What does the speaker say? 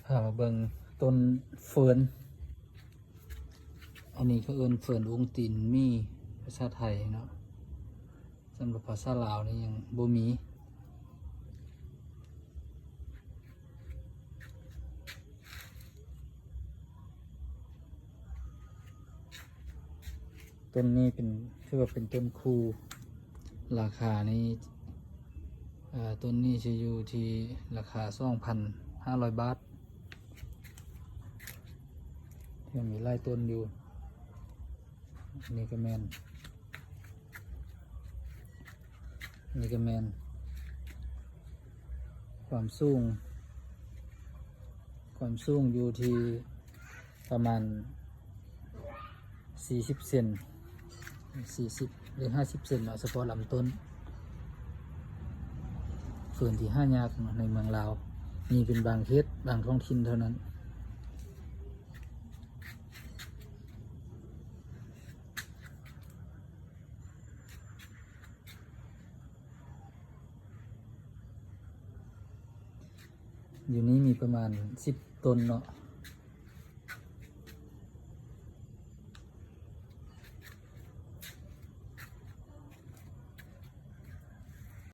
ພາມາເບິ່ງຕົ້ນເຟີນ. ອັນນີ້ເຂົາເອີ້ນເຟີນອົງຕີນໝີ່ ພາສາໄທເນາະ. ສຳລັບພາສາລາວນີ້ຍັງບໍ່ມີ. ຕົ້ນນີ້ເປັນ ຖືວ່າເປັນຕົ້ນຄູ່. ລາຄານີ້ ເອີ ຕົ້ນນີ້ຊິຢູ່ທີ່ລາຄາສອງພັນຫ້າຮ້ອຍບາດ. ຍັງມີຫຼາຍຕົ້ນຢູ່. ອັນນີ້ກໍແມ່ນ ນີ້ກໍແມ່ນ ຄວາມສູງ ຄວາມສູງຢູ່ທີ່ປະມານສີ່ສິບເຊັນ ສີ່ສິບ ຫຼື ຫ້າສິບເຊັນເນາະ ສະເພາະລຳຕົ້ນ. ເຟີນທີ່ຫາຍາກເນາະ ໃນເມືອງລາວ ມີເປັນບາງເຂດ ບາງທ້ອງຖິ່ນເທົ່ານັ້ນ. ຢູ່ນີ້ມີປະມານສິບຕົ້ນເນາະ.